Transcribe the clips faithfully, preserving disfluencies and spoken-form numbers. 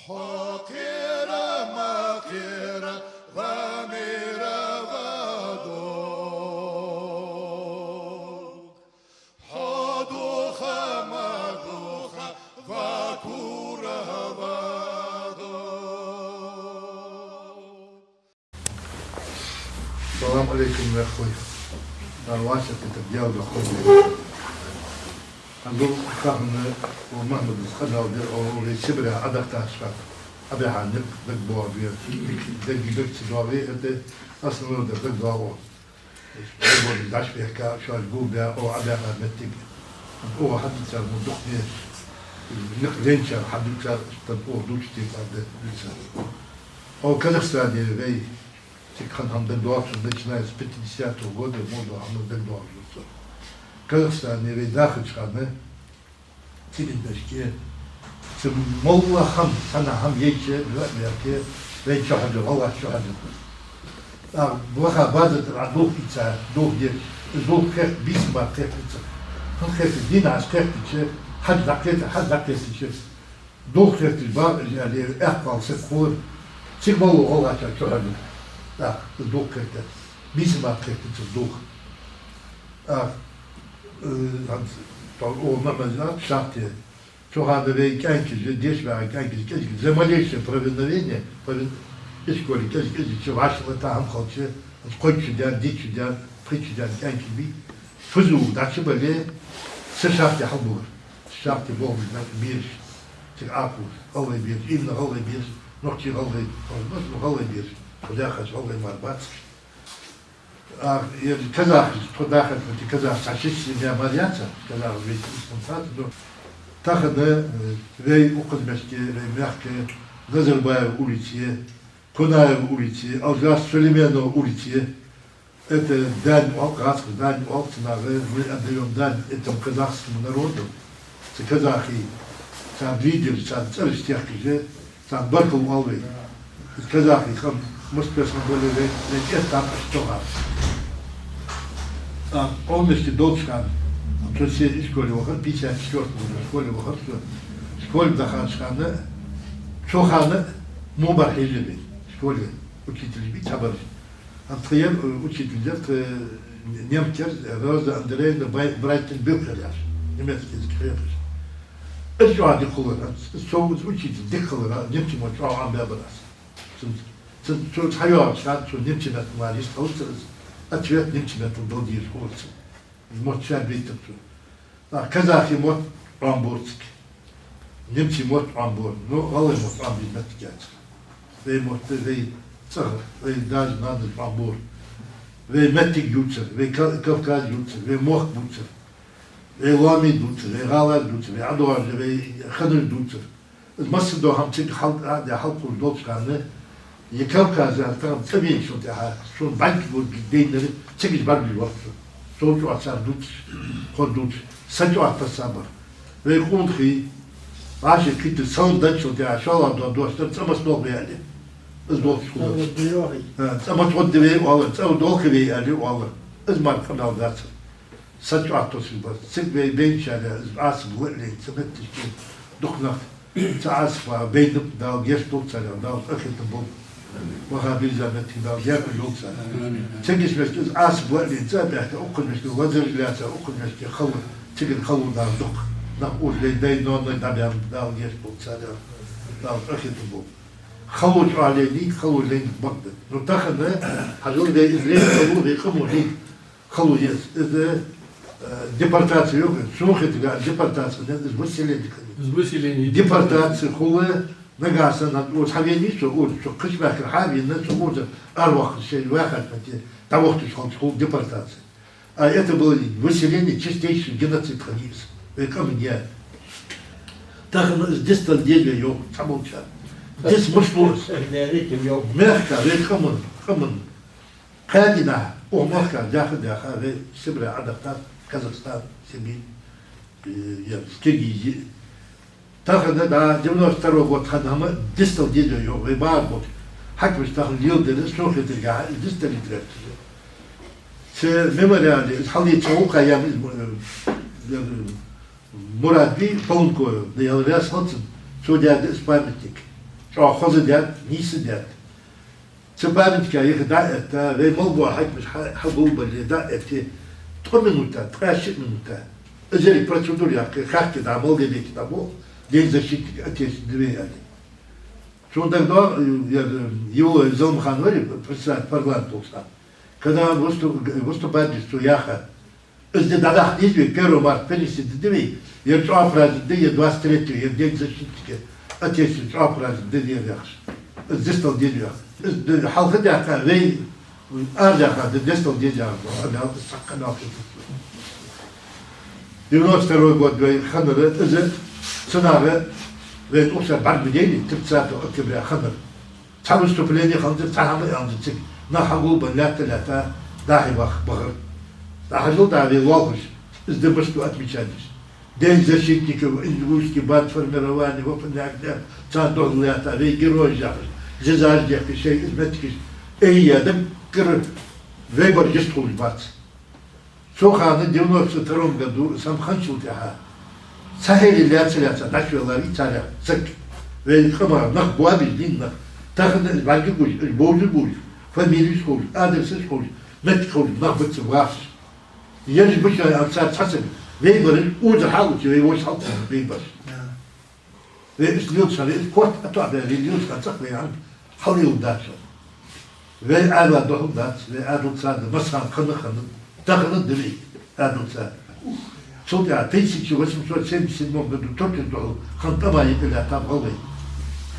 Хьо кхера ма кхера, ва мера ва дог. Хьо духа ма духа, ва кура ва дог. Салам Ӏалайкум, вехой. Дар ваша тетар дел да хой. Хьанзул хахна у Махмуд Схадал дер о ве Сибре Ӏадахташка. Абе хьа никъ даг боагӀа ве, даг, даг ца доагӀа ве, это основной даг, даг доагӀа. Дай боагӀа даш бехка, шоаш гул бе, о, абе хьа меттиг. О, хьадицар му духне. Никъ ленчар, хьадицар, тан о дуч тик абе, лицар. О, Казахстане вей, тик хан хам даг доагӀа, начиная с пятидесятого года, мол доагӀа, хам даг доагӀа. Казахстане вей дахача хана, цигиндашке, цу молла хам, цхьана хам ейча, ве-, веке, вей чухьаду, гӀалгӀа чухьаду. А, ваха базар тӀара дулх ийца, дулх деш, из дулх хехк, бийса ма хехк ийца. ХӀана хехк, дийнахьа хехк ийча, хьаж дӀакхета, хьаж дӀакхетача. Дулх херташ бакъ, яли, эккхал саг хулар. Цига малло гӀалгӀача чухьарна. ТӀаккха дулх хертар. Бийса ма хертар дулх. ТӀаккха, э, хӀанз, тӀо-, о, ма-, ма-, шахте. Цу хана вей кӀаьнкаш, деш баьгӀа кӀаьнкаш, кӀезига. За малейшее провинавение, провин-, ишколе кӀезига, кӀезига, чу вӀашагӀлетта хӀама хилча, хӀанз кхойтта шу даьнна, дийтта шу даьнна, пхийтта шу даьнна кӀаьнкаш бий. Фу зув дӀачубале, са шахте хьалбугар. Шахте болх беш бераш, цига Ӏокхувш, гӀалгӀай бераш, именно гӀалгӀай бераш, нохчий гӀалгӀай, ну, гӀалгӀай бераш, тхо даьхача гӀалгӀай мара бац. А, ер казахаш, тхо дахача метте казахаш цхьа ши семья мара яц, казахаш весь устам цаца, но тахан, э, вей укхаза мешке, вей мехка, Назарбаева улице, Кунаева улице, Алжас Сулейменова улице, это дань оал, гӀазкхаша дань оал цунах, мы отдаём дань этому казахскому народу. Цу казахий, царна лидераш, царна цӀераш техкаш, царна баркал оал вай. Из казахий хам мишта персона более вай, вай кӀезига аш тоха. А, Ӏомашке долча хана, со се ишколе вахар, пятьдесят четвёртом году школе вахар со. Школе дахача хана, цу хана мо бар хьежа вай, школе учитель бий цхьабараш. Ан тха яр, э, учитель яр, тха, э, немка яр, Роза Андреевна Бай-, Брайтенбюхер яхаш, немецкий язык хеташ. Аз чӀоагӀа дика хулар, аз, со учитель дика хилар, немций мотт чӀоагӀа Ӏомабаьбар аз. Цун, цун, цо хьайоагӀача хана, цо немций меттала мара йистхилац аз, ответ немций меттала дала дезаш хулар цун. Мотт ша беттар цо. А, казахий мотт Ӏомабора цига. Немций мотт Ӏомабора. Ну, гӀалгӀай мотт Ӏомабе моттиг яцар. Вай мотт, вай цӀагӀа, вай даьш-нанаш Ӏомабора. Вай моттиг ювцар, вай Ка-, Кавказ ювцар, вай мохк бувцар. Вай лоамаш дувцар, вай гӀалаш дувцар, вай ӀадоагӀаш, вай ханаш дувцар. Из массадола хӀама цига хьал-, а, де хьалкхувш долча хана, е Кавказа тахан цӀавена шун тӀехьа, шун бӀарг гургга дайнар, цига бӀаргаш вахчу. Со чӀоагӀа цар дувцаш, тхо дувцаш, са чӀоагӀа тасса бар. Вай къонахий, вӀаший кхийтта салам даьчул тӀехьа, шоллагӀа дола дош дар, цӀа маца долх вай аьле. Из долча хулар. ЦӀа маца гӀоргда вай оалар, цӀа долх вай аьле оалар. Из мара къамаьл дацар. Са чӀоагӀа тосаш бар. Цига вай байначарех из Ӏазап ла а лайна, цу метташка дукха нах цу Ӏазапах байнаб, Дала гешт долда царех, Дала къахетам болба. Ваха бирза моттиг Дала декъала йолда цар. Цига иштта мешка из Ӏазап ла а лайна, цӀа а баьхка, укхаза мешка лазараш лаьца, укхаза мешка хала, цигара хало Дала дукха. Нах уж лай дай, ноаной дӀабаьннаб, Дала гешт болба царех, Дала къахетам болба. Хало чӀоагӀа лайнай, хало лайна бакъда. Ну, тахан, хьажал, вай из лайна хало, вай къамо лайна хало я из. Из, э, депортаци йоах, сона хетаргахьа, депортаци хиннай, из выселение хиннай. Из выселение. Депортаци хул, нагахьа санна, укхаза хьавенавий со, укхаза, со кхыча мехкара хьавена, со укхаза араваккха, шоай вахача метте дӀавохийташ хилча хул депортаци. А это было выселение, чистейший геноцид хиннай из. Вай къаман яь. Тахан из дистал деза йоах цхьаболчар. Дис мишта лу из? Мехка, вай къаман, къаман. Кхаь дийнахьа, укх мехка даьха-даьха, вай Сибре Ӏодахийтар, Казахстан, Сибирь, э, е Киргизи. Тахан, да, девяносто второй год хинна хӀама дистал деза йоах, вай бахархочо. Хьакимаша тахан леладер, сона хетаргахьа, из дистал дитар. Цу мемориале, из хьаллийца гӀулакха ям из, э, э, Мурад бий, Полонкоев, да, Даьла раьза хилва цунна, цо даьд из памятник. чӀоагӀа хоза даьд, нийса даьд. Цу памятника юхе дӀа а этта, вай мел бола хьакимаш хьа-, хьагулбале дӀа а этте, ткъо минута, ткъаь ши минута. Из еррига процедура яьккха, хахке дӀа, мел де бекке дӀа боху, День защитника Отечества дӀа вай аьле. Цунна дагадоагӀа, я, я, Евлой Зелимхан вар, председатель парламента волча хана. Когда он выступ-, выступать деш цо яхар, из ди дӀадаккха деза вай, первого марта перенести де деза вай, ер чӀоагӀа праздник да, ер двадцать третьего, ер День защитника Отечества чӀоагӀа праздник да, ер яхаш. Из дестал деза вай. Из ди хьалха даьккха вай, ара даьккха ди дестал деза вай, амал из цхьаккха мел хеташ. Девяносто второй год вай хиннар, из цунах вай укх шера бӀаргадайнай, тридцатого октября хиннар. Цхьа выступлени хиннадир, цхьа хӀама аьннадар цига. Нах хьагулбенна лаьтта-лаьтта дӀахьо бах-, бахар. ДӀахьажал дӀа вай лоалахаш, из ди мишта ду отмечать деш. День защитников, Ингушский бандформирование, ВПНХ, царна духьал лаьтта, вай геройш яхаш, дезаш дехкаш, шоай из меттигаш, эй, я даггара вай бар йистхулаш бац. Цу хана девяносто втором году сам ханчул тӀехьа цхьа хӀара лаьца-лаьца дӀачувелларий царех саг? Вай къаман нах боабеш дийна нах. Тахан уж бӀаргагуш, уж бовзаш-бовзаш, фамилеш ховш, адресаш ховш, меттиг ховш нах бац вахаш. Ераш бача а цар цхьа саг. Вай бараш уза хьалуча, вай вовзаш хьалкхувш вай бараш. Вай уж лелаш хилар, вай уж корта а тоӀабаь, вай лелаш хилар цӀаккха вай хьан хьалъелла дац. Вай Ӏаьдала духьал дац, вай Ӏаьдал царна массанена хана хиннад, тахан а да вай Ӏаьдал царна. Цул тӀехьа тысяча восемьсот семьдесят седьмом году туркашта духьал хинна тӀема юкъе лаьттаб гӀалгӀай.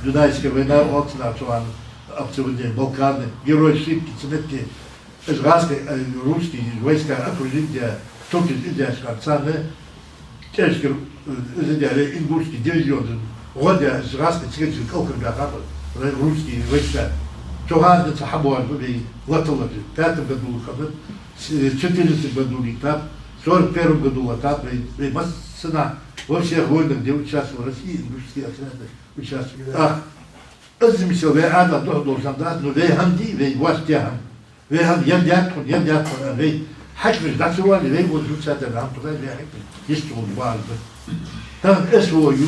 Дунайская война оал цунах, цу хана, Алцеводней, Балканы, герой шийтта цу метте. Уж гӀазкхий, э, русский войска окружить даь, туркашта из еш хана царна тӀехьашкара, э, из даь, вай ингушский дивизион гӀо даь, уж гӀазкхий цига-цига кӀалхарбаьхаб, вай русский войска. Цу хана денз хьабоагӀаш ба вай латалар. Пятом году хиннад, с-, четырнадцатом году лийтаб, сорок первом году латаб, вай, вай массанахьа во всех войнах, где участвовала Россия, ингушские отряды участвовали. Ах, из мисал вай Ӏаьдала духьал долаш хӀама дац, но вай хӀама дий, вай вац де хӀама. Вай хӀама ер даьд тхона, ер даьд тхона, вай хьакимаш дӀа ца вале, вай вон жуца дер хӀама тхо, вай хьакимаш йистхулаш бац. Тахан СВО ю,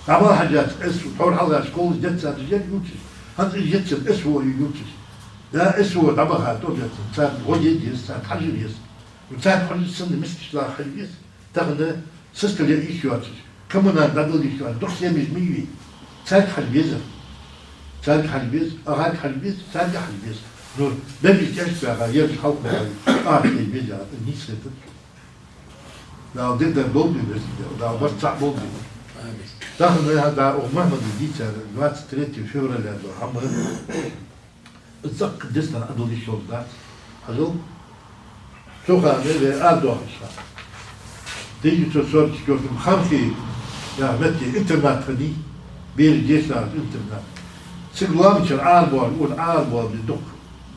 дӀа мел хьежача СВО, тхьовра хьалха школаш, детсадаш ер ювцаш, хӀанз из йицъян СВО ю ювцаш. Да, СВО дӀабаха тӀом баьб, царна гӀо де деза, царна хьажа веза. Ну, царна хьажа санна мискача наха хьажа веза. Тахан сискал яа йиш йоацаш, коммунальни дӀадала йиш йоацаш, дукха семьяш ма йий. Царга хьажа веза. Царга хьажа веза, ахарга хьажа веза, царга хьажа веза. Ну, берригаш тӀехьашка баьха, ераш хьалха баьха, ахарга хьажа веза, нийса хетац. Дала дикадар долда веза, Дала барт цхьа болба. Амин. Тахан вай хьа да, укх Мухьмада дийцар, двадцать третьего февраля ду, хӀама. Из цӀаккха дестар Ӏадала йиш йолаш дац. Хьажал, цу хана вай арадоахаш хана, тысяча девятьсот сорок четвёртом Хамхи яха метте интернат хиннай, бераш дешаш интернат. Цига лоамачара арабоалар, уж арабоалар дукха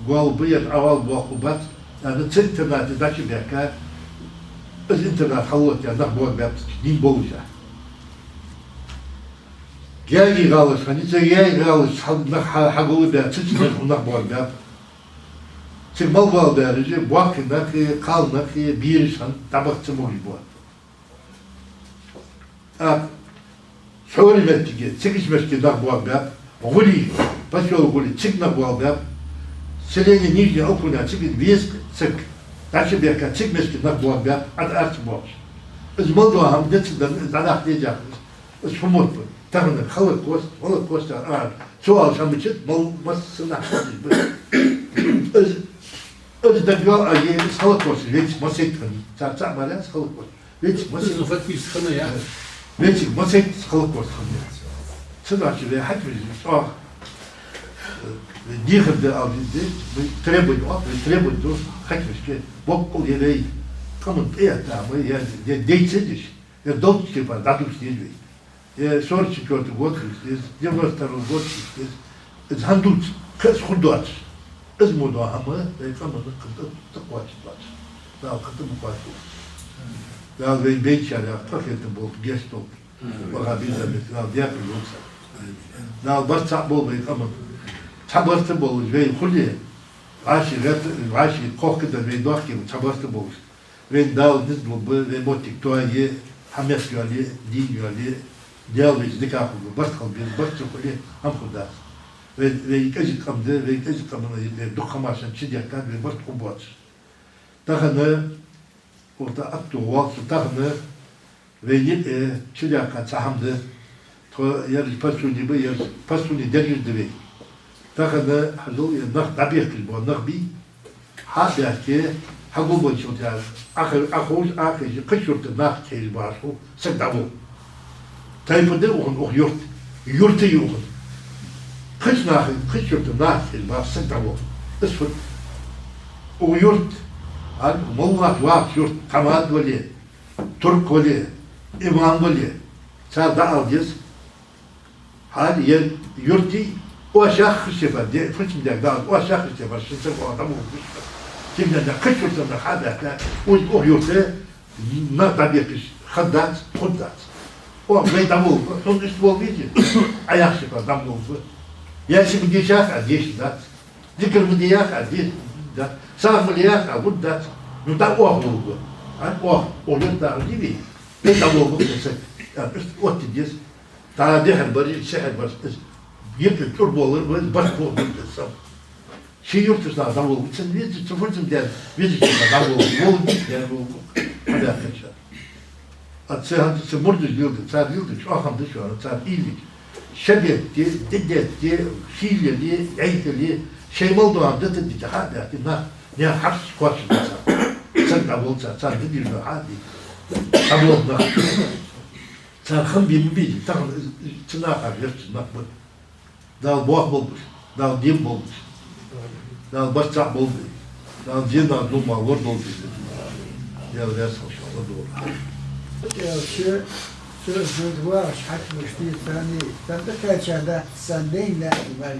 гӀолла ба, ер Ӏовала боккха бац, аьнна, цу интернате дӀачубаьхка, из интернат хьалотта нах боабаьб, дийна болаш. Георгий гӀалаш хиннай, цу Георгий гӀалаш хьал-, нах хьа-, хьагулбаь, цу чу нах боабаьб. Цига мел боалабаьраш боккхий нах а, кхалнах а, бераш хинна дӀабаха ца могаш ба. ТӀаккха Шхьори меттиге, цига ишмашке нах боабаьб, ГӀули, посёлок ГӀули, цига нах боабаьб, селение Нижний Алкуня, цига веза саг дӀачубаьхка, цига мешке нах боабаьб, Ӏад арц боагӀаш. Из мел дола хӀама децаданна, из дӀадаккха деза яхаш. Из фу мотт ба? Тахан Холокост, Холокост, а, цу алча хӀама чу мел массанахьа хьадеш ба. Из, из дагайоал, а, е, из Холокост, вециг масайтта хиннай. Цар цаӀ мара яц Холокост. Вециг масайтта. Из фактически хиннай, я? Вециг масайтта Холокост хиннай. Цудухьа вай хьакимаш чӀоагӀа, э, дехар де ала деза, вай требовать оал, вай требовать ду хьакимашка. Боккъал е вай къаман тӀаэтта хӀама, е, е дей ца деш, е долча тайпара дӀадувца деза вай. Э, сорок четвёртый год хила деза, девяносто второй год хила деза. Из хӀана дувц, кхы а из хургдоацаш. Из мо дола хӀама вай къаманна кхы тӀа, тӀакхоачаргдоацаш. Дала кхы тӀа ма кхоачалда. Дала вай бейнначарех тӀахетам болба, гешт долда. Амин. Ваха безам бетта, Дала декъал долда царна. Амин. Дала барт цхьа болба вай къаманна. Цхьа барт болаш вай хуле, вӀаший гӀерта, вӀаший кхохкадар вай дохке, цхьа барт болаш. Вайна Дала низ лургба, вай моттиг тоае, хьаметтайоалае, дийна йоалае, Даьла веза дика хургва, барт хила беза, барт ца хуле, хӀама хургдац. Вай, вай кӀезига къам да, вай кӀезига къаман, вай дукха хӀамашта чу деттад, вай барт хургбоацаш. Тахан, вот, атто волча тахан, вай юкъе чудаьккха цхьа хӀама да. Тхо ераш парсуни ба, ераш парсуни дерригаш да вай. Тахан хьажал, е нах дӀабехкаш бола нах бий, хьа а баьхке, хьагулбенначул тӀехьагӀа, Ӏоховш, Ӏохайша, кхыча юртара нах кхераш бахаш хул, саг дӀаволла. Тайпа да укхан, укх юрта. Юрт я укхан. Кхыча наха, кхыча юртара нах кхераш бахаш, саг дӀаволла. Из фуд? Укх юрта, а, моллагӀа вахача юрта, тхьамада вале, турк вале, имам вале, цар дӀаала деза. Хьал ер юртий, оаш яхар сепар, де, фунчим дяг дал, оаш яхар сепар, шин саг оаха дӀаволла гуш. Тим дяг, кхыча юртара нах хьа а баьхке, уж укх юрта нах дӀабехкаш хургдац, хургдац. Оаха вай дӀаволла, хьона иштта волла веза, Ӏа яхар сепар дӀаволла. Ясин ма дийша яхар, дийша дац. Зикар ма де яхар, дийша дац. СагӀа ма ле яхар, лургдац. Ну, дӀа оаха волла. А, оаха, оаха юрта дахар дий вай? Вай дӀаволла, саг. А, иштта оттаде деза. ДӀа дехьар бараш, сехьар бараш, из юкъе чӀур болар ба, барт бохаб деза сам. Ший юртара нах дӀаволла, цун веза, цу фунчим дяг везача нах дӀаволла, волла дика дяр волла, хьабаьккхача. А цу хӀанз цу мурдаш леладу, цар леладу, чӀоагӀа хӀама да шоана, цар уйла йича. Ше бетте, де детте, шийла яле, яйта яле, шоай мел дола хӀама дита дича хьа а баьхке, нах, наьха хьарчаш, коарчаш да цар. Саг дӀаволла цар, царна де дезаш дола хьа а де. ДӀаволла нах. Цар хам бе ма безий, тахан цу наха гӀерташ нах ба. Дала бох болба уж, Дала дем болба уж, Дала барт цхьа болба, Дала денал, зулама лорадолда уж. Даьла раьза хилва шоана, ладувгӀа. Даьла ше, цо хӀанз вагӀаш хьакимаш дийцани, царна тӀакхаьча дац, царна дайна дац из бӀарг.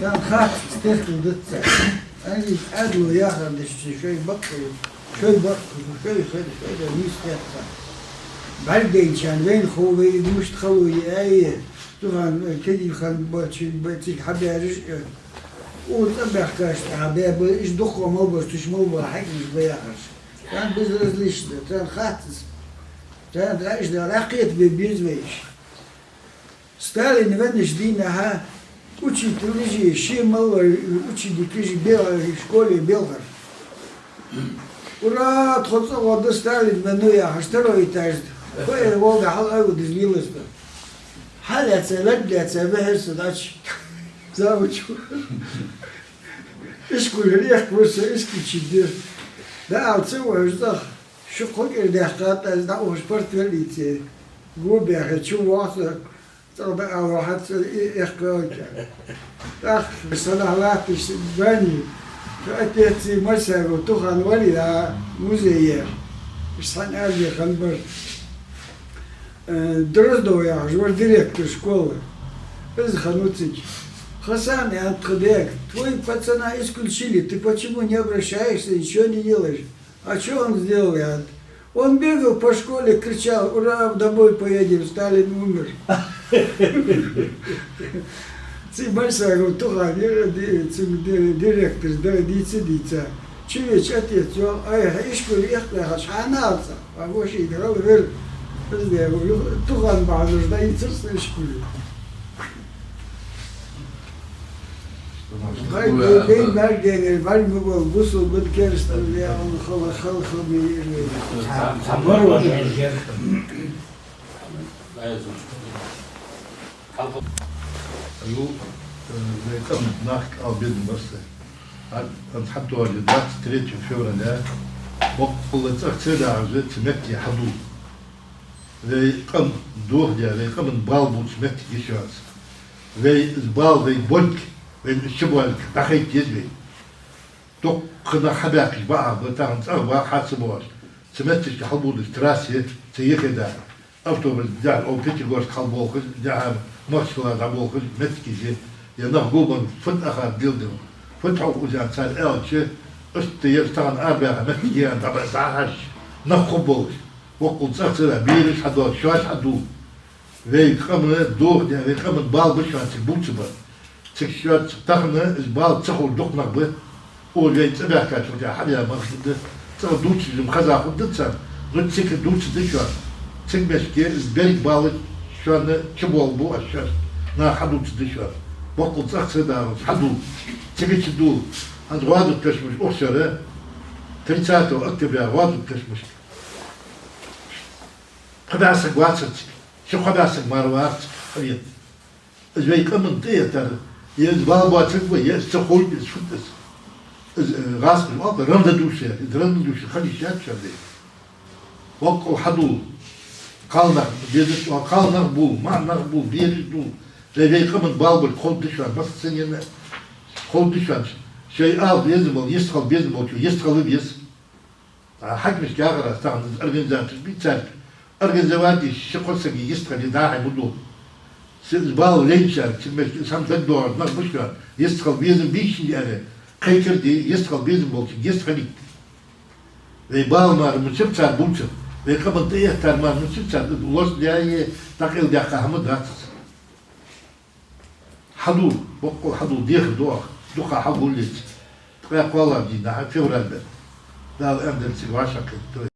Царна хац, стертал дац царна. Ани Ӏаьдало яхар деш, шоай бакъ, шоай бакъ, шоай хила, шоай да нийса хет царна. БӀаргадайначарна вайна хов, вай из мишта хало я, ай, Цу хана, э, кегийхан бачи, ба-, цига хьабаьраш, э, укхаза цӀабаьхкача тӀехьа баь ба, иштта дукха мел бар, цу чу мел бар хьакимаш ба яхараш. Царна безразлично да, царна хац из. Царна дӀа иштта да, ракхета бе беза вай уж. Сталин веннача дийнахьа учитель, ше мел вар ученикаш бе-, школе белхар. «Ура, тхо цӀагӀа да, Сталин веннав», яхаш, второй этажа. Кхо эр волга хьал ай ву диза лиласта. Хьалаьца, лаг лаьца, вехьар са дача. Завучу. Ишколера эккхавир со, исключить дир. ДӀаала ца ухаш цӀагӀа. Ши-кхо кӀира даьккхад аз, дӀаухаш портфель ийце. Го баьхе, чу воагӀа со. ЦӀагӀа дӀаала вахьац и эккхаваьча. ТӀаккха санахьа латташ бани, шо отец Марсагов Тухан валий а музее. Иштта хьан арзе хинна бар. Э, Дроздов яхаш вар директор школы. Из хиннав цига. «Хасан, — аьннад тха даьга, — твои пацана исключили, ты почему не обращаешься, ничего не делаешь?» «А чё он сделал?» — аьннад. «Он бегал по школе, кричал: „Ура, домой поедем, Сталин умер!“» Цу Марсагов Тухан яр ди-, цу ди-, директор да, дийца, дийца. Чу веча отец йоах: «Ай, хьа ишколе эккхаваьхача хьанна алца?» А воши дагал вер. Из де, Тухан бахьанаш дӀайийцар са ишколе. Хай, ден бӀаргадайнар, бӀарг ма бала, бусалба да, керастал да яхаш хала, хала, хала ма йий. Цхьа, цхьа марваш. Ю, э, вай къам нах кӀал бедна барса. А, а, хьатӀадоагӀа двадцать третьего февраля, боккъала цӀагӀа ца дахьаш, цу метте хьадувл. Вай къам дохадаь, вай къаман бала бувца моттиг я шоана из. Вай из бала, вай болга, вайна из чубоалга дӀахайта деза вай. Дукха нах хьабаьхкача бакъахьа ба, тахан цӀагӀа бакъахьа ца боагӀаш. Цу метташка хьалбувлаш трасса я, цу юхе дара. Автобус дехьа, о, Пятигорск хьалболхаш, дехьа Махачкала дӀаболхаш, моттигаш я. Е нах гулбенна фуд ахар дилдина. Фуд хьо узян цар аьлча, иштта ер тахан арабаьха моттиг я аьнна дӀа-, дӀахьажача, нах хургболаш. Боккъала цӀагӀа ца дахь, бераш хьадоаха, шоаш хьадувла. Вай къаман дохадаь, вай къаман бала ба шоана цига бувцабар. Цига шоана тахан из бала ца ховш дукха нах ба. О, вай цӀабаьхкачул тӀехьа хьабаь мархаш да. ЦӀагӀа дувцаш-м хеза хургда царна, но цига дувцаргда шоана. Цига мехка из берригаш бала шоана чу болх бу аз шоашта. Наха хьадувцаргда шоана. Боккъал цӀагӀа ца далаш хьадувла. Цига чу дувла. ХӀанз гӀо дут тешмаш укх шера. Тридцатого октября гӀо дут тешмаш. Кхо бӀаь саг вацар цига. Ши-кхо бӀаь саг мара вацар цига. Хьавена. Из вай къаман тӀаэттар, е из бала боацарг ва, е из ца ховш, из фуд из. Из, э, гӀазкхаша оал-кх равнодушие, из равнодушие хила йиш яц шоана. Боккъал хьадувла. Кхалнах, безаш, кхалнах бувла, маӀа нах бувла, бераш дувла. Вай, вай къаман бала болга ховргда шоана, массанена ховргда шоана. Шоай ала безам бола, йистхила безам болчо йистхила веза. ТӀаккха хьакимашка яхар аз тахан, из организатораш бий царга. Организовать де, ши-кхо сага йистхиле дӀа-хьа ма дувла. Се из бала лайначарга, цига мехка из хӀама дагадоагӀаш нах ба шоана, йистхила безам бий шоана аьнна, кхайкар де, йистхила безам болчунга йистхилийта. Вай бала мара мичаб цар бувцар, вай къаман тӀаэттар мара мичаб цар, лоцдаь е дӀакъайладаьккха хӀама дац из. Хьадувла, боккъал хьадувла, дехар ду оаха, дукха хьагуллица. Ткъаь кхоалагӀча дийнахьа, февраль бетта. Дала аьннадале цига вӀашагӀкхетаргда вай.